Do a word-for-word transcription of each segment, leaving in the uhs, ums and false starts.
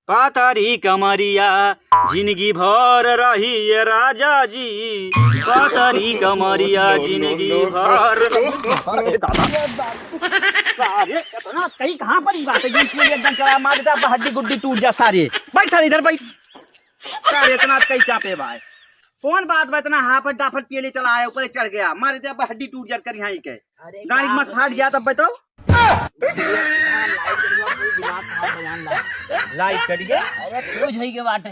पातरी कमरिया जिंदगी भर रही ये राजा जी, पातरी कमरिया जिंदगी भर। अरे दादा, सारे इतना कहीं कहाँ पर ही बात है, ये एकदम चला मार देता, हड्डी गुड्डी टूट जा सारे। बैठ सारे इधर बैठ। सारे इतना कहीं चापे भाई, कौन बात बा, इतना हाफट डाफट पिए ले चला आया, ऊपर चढ़ गया, मार देता हड्डी टूट जा करी यहाँ के। अरे गाड़ी का मस्त फाट गया तब बताओ। लाइट कट गया, पूरी दिमाग खराब हो जान ला। लाइट कट गया? अरे फ्यूज होई के बाटे।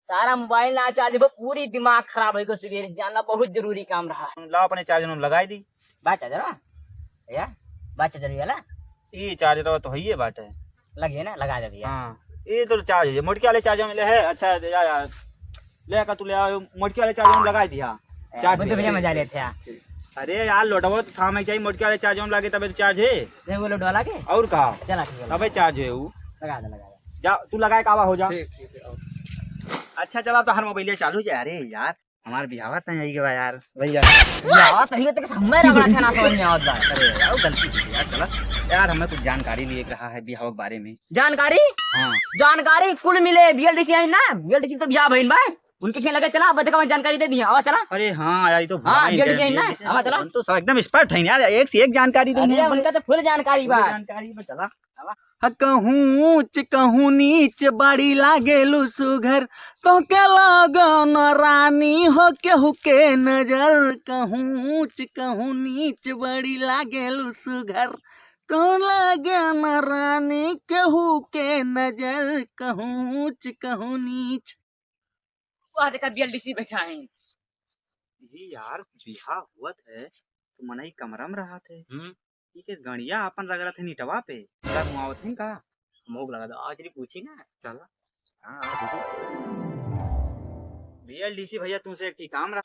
सारा मोबाइल ना चार्ज हो, पूरी दिमाग खराब होई के सुबेरे से, जान ला बहुत जरूरी काम रहा। लाओ अपने चार्जर में लगाई दी। बा चार्जर बा? भैया, बा चार्जर वाला? ये चार्जर तो हइये बाटे। लगे ना, लगा दे भैया। हाँ, ये तो चार्ज है, मोटकी वाले चार्जर में ले है। अच्छा, जा, जा, ले का तू ले आओ, मोटकी वाले चार्जर में लगाई दिया। ए, चार्ज वो तो है। भैया मजा लेते हैं। अरे यार, लोडवा तो थामे चाहिए, मोटकी वाले चार्जर में लागे तबे तो चार्ज है। ये वो लोड वाला के? और का? चला ठीक है। तबे चार्ज है वो। लगा दे, लगा दे। जा, तू लगाए कावा हो जा। ठीक, ठीक है, आओ। अच्छा, चला तो हर मोबाइल चालू हो जाए। अरे यार, हमार बिहावा तय आई गवा यार, भैया। बिहावा तय आई गवा, तेरे समय रगड़ा था ना समझ में आवत बा। अरे यार, गलती हो गई यार, चला। यार, हमें कुछ जानकारी लिए के रहा है बिहावा के बारे में। जानकारी? हाँ। जानकारी कुल मिले, बीएलडीसी आई ना, बीएलडीसी तो बिहावा भइल बा। उनके खेल लगे चला, अब देखा मैं जानकारी दे दिया, आवा चला। अरे हाँ यार, ये तो हाँ, भुलाइन गए, बीएलडीसी आई ना, बीएलडीसी आवा चला। हम तो सब एकदम एक्सपर्ट हैं यार, एक से एक जानकारी देंगे अरे, हम। उनका तो फुल जानकारी बा। फुल जानकारी बा, चला। ह कहूँच कहूँ नीच बड़ी लागेलु सुघर, तोके लगन रानी हो केहू के नजर। कहूँच कहूँ नीच बड़ी लागेलु सुघर, तो लगन रानी केहू के नजर। कहूँच कहूँ नीच। वह देखा बीएलडीसी बैठा है। ये यार, बिहा हुआ थे तो मनई कमरा में रहा थे। हम्म। ई के गड़िया आपन रगड़त है ईंटवा पे, का मुआवत है का? मोग लगा दो, आज नहीं पूछी ना। चला। हाँ, हाँ, दीदी। बीएलडीसी भैया, तुमसे एक ही काम रहा।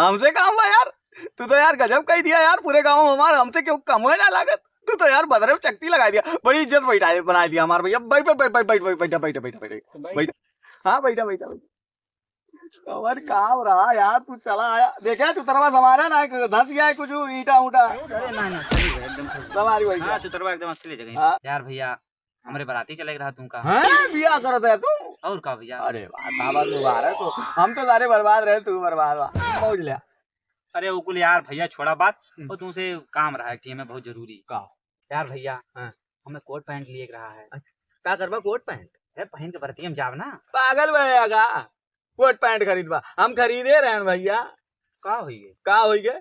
हमसे काम बा यार? तू तो यार गजब कही दिया यार, पूरे गाँव में हमार हमसे क्यों कम है ना लागत। तू तो यार बदरे में चकती लगाई दिया, बड़ी इज्जत बैठा, बनाई दिया हमार भैया। बैठ, बैठ, बैठ, बैठ, बैठ, बैठ, बैठ, बैठ, बैठ, बैठ, बैठ। हाँ, बैठा, बैठा, बैठा। कवर काम रहा यार, तू चला आया। देखे चुतरवा संभाला ना, धस गया है कुछ ईंटा ऊंटा। अरे ना, ना, सही है, एकदम सही। संभारी वही हाँ, गया। चुतरवा एकदम असली जगह। हाँ। यार भैया, हमरे बराती चले के रहा तू का? हैं? बियाह करत है तू? और का भैया? अरे वाह, बाबा मुबारक हो। हम तो सारे बर्बाद रहे, तू बर्बाद हुआ। मौज ले। अरे उकुल यार भैया, छोड़ा बात। हम्म। वो तुमसे काम रहा है कि हमें बहुत जरूरी। का? यार भैया, हाँ। हमें कोट पैंट लिए के रहा है। अच्छा, का करबा कोट पैंट? अरे पहन के बरतिया में जाब ना। पागल भैया का? कोट पैंट खरीदबा? हम खरीदे रहन भैया। का होई गे? का होई गे?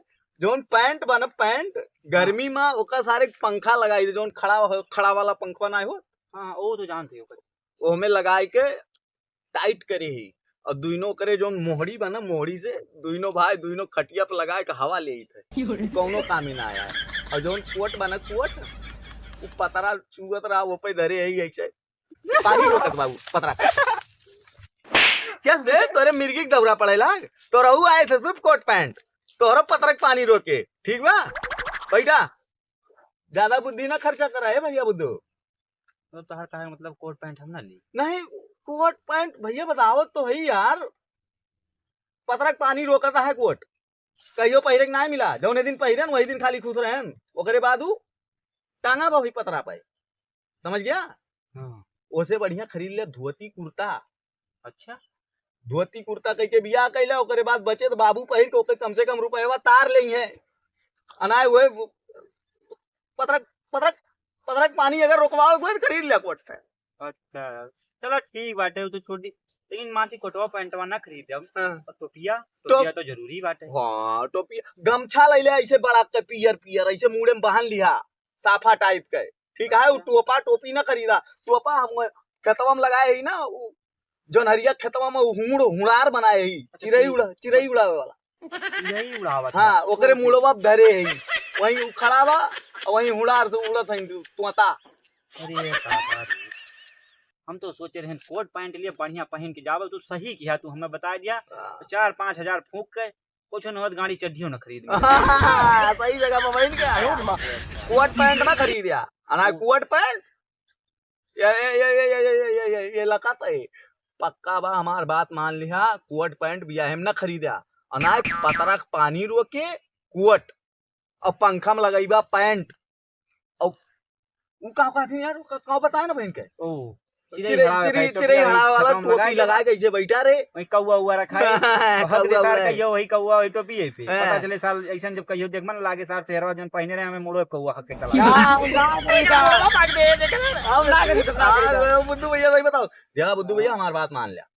जौन पैंट बा ना, पैंट, गर्मी हाँ। में ओकर सारे पंखा लगाई दे, जौन खड़ा हो, खड़ा वाला पंखवा ना हो। हाँ, वो तो जानते हो। ओमे लगाई के टाइट करे ही, और दुइनो करे जौन मोहड़ी बा ना, मोहड़ी से दुइनो भाई दुइनो खटिया पे लगाए के हवा लेइत है। कौनो काम ही ना आया। और जौन कोट बा ना, कोट, वो पतरा चुअत रहा, वो पे धरे ही ऐसे। पानी रोकत बाबू, पतरा। क्या बे, तोरे मिर्गी के दौरा पड़े लाग? तोरहू आए थे सिर्फ कोट पैंट, तोहरा पतरा के पानी रोके, ठीक बा? बैठा, ज्यादा बुद्धि ना खर्चा करा है भैया बुद्धू। तो तोहर कहे मतलब कोट पैंट हम ना ली? नहीं, कोट पैंट भैया बतावत तो है यार, पतरा के पानी रोकता है कोट। कहियो पहिरे के ना मिला, जौने दिन पहिरन वही दिन खाली खुश रहन, ओकरे बाद उ टांगा बा भी पतरा पे, समझ गया? हाँ। ओसे बढ़िया खरीद ले धोती कुर्ता। अच्छा। धोती कुर्ता कह के बियाह कैला, ओकरे बाद बचे तो बाबू पहिर के ओके कम से कम रुपयवा तार ले है। अनाय हुए पतरक, पतरक, पतरक पानी अगर रोकवाओ कोई तो खरीद ले कोट पैंट। अच्छा यार, चलो ठीक बाटे, वो तो छोड़ दी, लेकिन माची कोटवा पैंटवा ना खरीद देब। हाँ। और टोपिया, टोप- टोपिया तो जरूरी बाटे। हाँ, टोपिया, गमछा ले ले ऐसे बड़ा के पियर पियर, ऐसे मुड़े में बांध लिहा, साफा टाइप के, ठीक है? वो अच्छा। टोपा टोपी ना खरीदा, टोपा हम खेतवा में लगाए ही ना, वो जोनहरिया खेतवा में हुड़, हुड़ार बनाए ही, अच्छा, चिरई ठीक। उड़ा, चिरई उड़ावे वाला। चिरई उड़ावत हाँ, है। ओकरे मुड़वा पे धरे ही, वहीं उ खड़ा बा, वहीं हुड़ार से उड़त है तोता। अरे बाबा रे, हम तो सोचे रहन कोट पैंट लिए बढ़िया पहन के जावल, तू सही किया, तू हमें बता दिया। हाँ। चार पाँच हजार फूंक के कुछ न होत, गाड़ी चड्ढियों न खरीद में। सही जगह पर पहन के आया। कोट पैंट ना खरीद या, अना कोट पैंट ये, ये, ये लका तो है। पक्का बा, हमार बात मान लिहा, कोट पैंट बियाहे में ना खरीदा। अनाय पतरा के पानी रोके कोट, और पंखा में लगइबा पैंट, और उ का कहते हैं यार, उ का, का बताए ना बहन के? ओ, चिरई चिरई, हड़ावा चिरई, रखा है, चिरई टोपी हड़ावा वाला वाला टोपी टोपी लगा लगा के। के जे बैठा रहे। वही कौवा उवा रखा है। हाँ, बहुत कौवा दिनदार उवा है। कहियो, वही कौवा, वही टोपी है पे। हाँ। पता चले साल ऐसन जब कहियो देखबा ना, लागे सार सेहरवा जौन पहिने रहे, हमें मोड़ो कौवा हक के चला गया। क्या? हम ना करी तो। हम ना करी तो, ना करी तो। हाँ, बुद्धू भैया सही बताओ। देखा बुद्धू भैया, हमार बात मान लिया।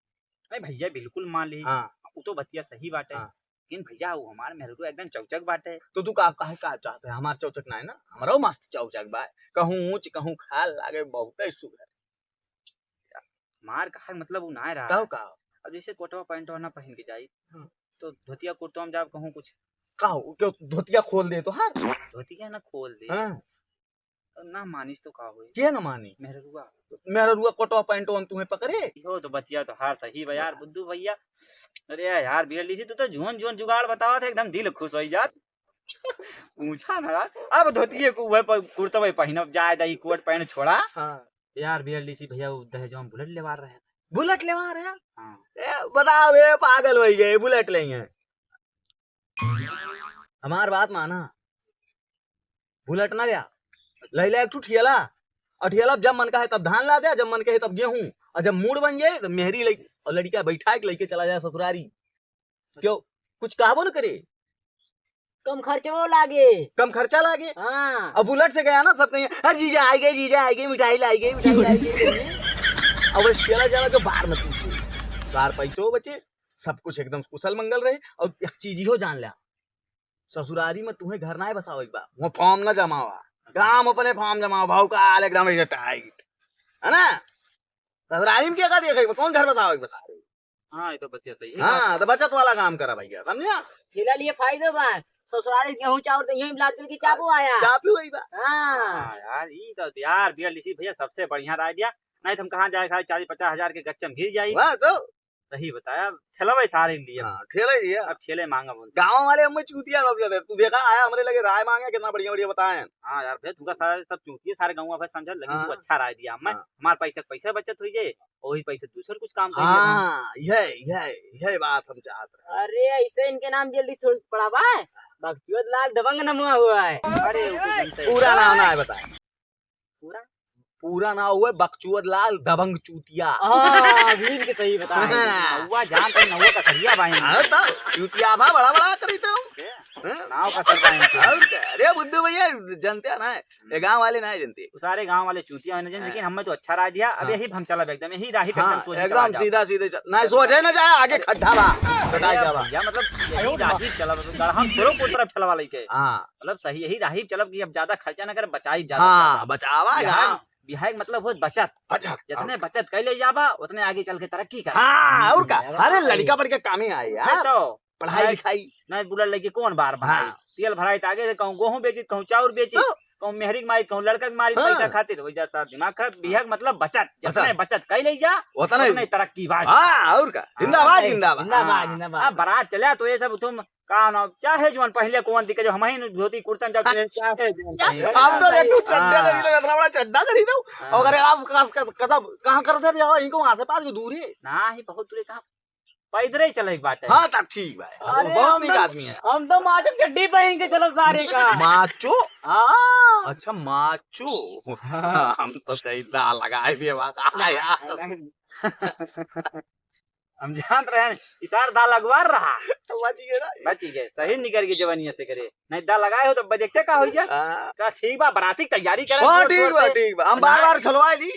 अरे भैया बिल्कुल मान ली। हाँ। वो तो बतिया सही बाटे। हाँ। लेकिन भैया वो हमार मेहररू एकदम चौचक बाटे। तो तू का, काहे का चाहते है? हमार चौचक ना है ना, हमरो मस्त चौचक बा। कहूँ ऊँच, कहूँ खाल लागे, बहुते सुघर। मार कहा मतलब वो ना रहा। तब का? अब जैसे कोटवा पैंटवा ना पहन के जाई, हाँ। तो धोतिया कुर्ता में जाब कहूँ कुछ। का हो, क्यों धोतिया खोल दे तो? हाँ। धोतिया ना खोल दे। हाँ। ना मानिस तो का होई? के ना मानी? मेहररुआ। मेहररुआ कोटवा पैंटवा में तुम्हें पकड़े? इहो तो बतिया तो हार सही बा यार, बुद्धू भैया। अरे यार, बीएलडीसी, तू तो जुअन जुअन जुगाड़ बतावत है, एकदम दिल खुश होई जात। पूछा ना यार, अब धोतिए को वह प-, कुर्ता वही पहिनब, जाए दा, ई कोट पैंट छोड़ा। हाँ। यार, बीएलडीसी भैया, वो दहेजवा में बुलेट लेवा रहे हैं। बुलेट लेवा रहे हैं? हाँ। ए, बताओ, ए, पागल होई गए, बुलेट लेंगे। हमार बात माना, बुलेट ना गया, लैला एक ठो ठेला, और ठेला जब मन का है तब धान ला दे, जब मन के है तब गेहूं, और जब मूड बन जाए तो मेहरी लई-, और लड़का बैठा के लेके चला जाए ससुरारी। क्यों, कुछ कहबो न करे? कम खर्चवो लागे। कम खर्चा लागे। हाँ। अब बुलेट से गया ना, सब कहिए, "अरे जीजा आइ गए, जीजा आइ गए, मिठाई लाई गए, मिठाई लाई गए।" अब बस ठेला जाला जो बार न पूछे, बार पैसो बचे, सब कुछ एकदम कुशल मंगल रहे। और एक चीज इहो जान ल्या, ससुरारी में तुम्हें घर ना बसावे के बा, वो फॉर्म ना जमावा, गांव अपने फॉर्म जमावा, भाव का हाल एकदम ऐसे टाइट, है ना? ससुरारी में क्या का देखे, कौन घर बसावे के बता रहे? हाँ, ये तो बतिया सही है। हाँ, तो बचत वाला काम करा भैया, समझा? ठेला लिए फायदो बा, ससुरारी गेहूं चाउर तो यहीं लाद के चापो आया। चापी वही बा। हाँ। हाँ यार, ई तो यार, बीएलडीसी भैया सबसे बढ़िया राय दिया। नहीं तो हम कहाँ जाए, खाली चालीस पचास हजार के गच्चम गिर जाई। वाह, तो सही बताया, ठेलवे सारे लिए। हाँ, ठेले लिए। अब ठेले मांगा बोल। गाँव वाले हमें चूतिया सब ज्यादा। तू देखा आया हमरे लगे राय मांगे, कितना बढ़िया बढ़िया बताए हैं। हाँ यार, भैया, तुमका सारे सब चूतिया, सारे गाँव वाले समझा, लेकिन तू हाँ। अच्छा राय दिया। मैं, हाँ। हमारे पैसे, पैसे बचत हुई जाए, वही पैसे दूसर कुछ काम कर दिया। हाँ, यह, यह, यह बात हम चाहत रहे। अरे, ऐसे इनके नाम जल्दी सुन पड़ा बा, बख्तियोत लाल दबंग नमवा हुआ है। अरे, वो तो जनते हैं। पूरा नाम ना है, बताए। पूरा? पूरा नाम हुआ बकचोद लाल दबंग चूतिया। हाँ, अभी इनके सही बता। हाँ। नौवा जान तो नौवा का खड़िया भाई। हाँ, तो चूतिया भा बड़ा बड़ा करी तो। के? हाँ? नाव का सर भाई इनके। और क्या? अरे बुद्धू भैया, जनते हैं ना, ये गाँव वाले ना जनते। वो सारे गाँव वाले चूतिया हैं ना जन, हाँ। लेकिन हमें तो अच्छा राय दिया। अब हाँ। यही हम चलब एकदम, यही राही पे हाँ, एकदम सोझे एकदम चला जाओ। सीधा सीधे चल-, नहीं, सोझे ना जाए, आगे खड्डा बा। अरे बताए भैया, क्या बा? भैया, मतलब, यही राही चलब, गढ़ा हम थोड़ो को तरफ चलवा लेके। हाँ। मतलब सही यही राही चलब कि अब ज्यादा खर्चा ना करे, बचाई ज्यादा हाँ, ज्यादा। बचावा बिहार, यार। बिहार के मतलब होत बचत। बचत, जितने हाँ। बचत कर ले जाबा, उतने आगे चल के तरक्की कर। हाँ, और का? अरे, लड़का बढ़ के काम ही आए यार। नहीं तो। पढ़ाई नहीं, लिखाई। नहीं, बुला लेके कौन बार बनाई? हाँ। तेल भराई तो आगे से कहूँ गेहूं बेची, कहूँ चाउर बेची, तो? कहूँ मेहरी के मारी, कहूँ लड़का के मारी, हाँ। पैसा खातिर, वही जा सार दिमाग खराब। बिहार के मतलब बचत, जितने बचत। बचत कर ले जा, उतने उतने तरक्की बात। हाँ, और का? जिंदाबाद, हाँ, जिंदाबाद। जिंदाबाद, हाँ। जिंदाबाद। अब बारात चला तो ये सब तुम का ना, चाहे जौन पहले कौन दिखे, जो हम ही धोती कुर्ता में जाओ, चाहे, चाहे जौन पहले। हम तो एक ठो चड्डा हाँ। खरीदो, इतना बड़ा चड्डा खरीदो। हाँ। अगर आप कस-, कस-, कस-, कहाँ करत है भैया? इनको वहाँ से पास के दूर है। ना ही बहुत दूर है, कहाँ? पैदल ही चले एक बात है। हाँ, तब ठीक बा। अरे, बहुत हम नीक तो, आदमी है। हम तो माचो चड्डी पहन के चलो सारे का। माचो? हाँ। अच्छा, माचो। हाँ, हम तो सही दाल लगाए दिए बात। हाँ, यार। हम जानत रहे हैं, इसार दाल लगवा रहा। बच गए ना। बच गए, सही निकल के जवानी से करे। नहीं दाल लगाए हो तो देखते का हो जा। हाँ। का ठीक बा, बराती की तैयारी करे, हाँ, जोर ठीक शोर बा, से। ठीक बा। हम बार बार छलवा ली।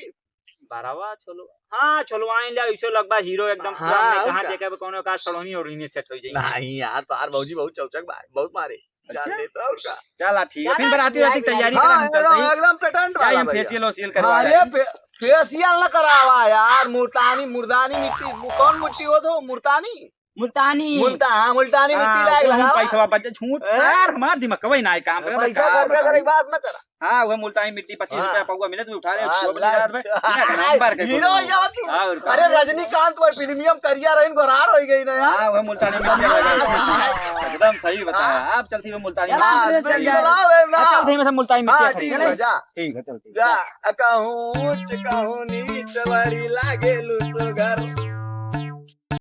बरावा छलो, हाँ, छलवाइन ला, इसे लगबा हीरो एकदम हाँ, पूरा हमने और कहाँ का? देखे बा, कौनो का सलोनी और इन्हें सेट हो जाएंगे। नहीं यार, तार भौजी बहुत चौचक बा, बहुत मारे। अच्छा? जान लेता और का? चला ठीक है, चला फिर बराती ठीक है, राती की तैयारी हाँ, करा हम एकदम, चलते हैं। एकदम पेटेंट जाए वाला हम भैया। फेशियल ओशियल करवा हाँ, लाए। ये फे-, फेशियल न करावा यार, मुल्तानी, मुर्दानी मिट्टी, वो कौन मिट्टी हो तो? मुल्तानी? मुल्तानी। मुल्ता-, हाँ, मुल्तानी मिट्टी हाँ, लायक वो लगावा। पैसवा बचे छूट। हैं? यार, हमार दिमाग कवई ना काम करे, पैसा का खर्चा करे, बात न करा। हाँ, वो मुल्तानी मिट्टी पच्चीस हाँ। रुपया पौवा मिले, तो उठा रहे, हाँ, छोड़ दे यार, बस। एक नंबर के हीरो हो जावा तू। हाँ, और का? अरे, रजनीकांत वो फिल्मिया में करिया रहीन, गोरार हो गई ना यार। हाँ, वो मुल्तानी मिट्टी लगा। एकदम सही बताया। हाँ। आप चलती हो मुल्तानी चला, मिट्टी। चल जाए। चलाओ, ए, ना। हाँ, चलती हो, सब मुल्तानी मिट्टी हाँ, खरीद। ठीक है, जा। ठीक है, चलती है। जा, कहूँ ऊंच, कहूँ नीच, बड़ी लागे लुसगर।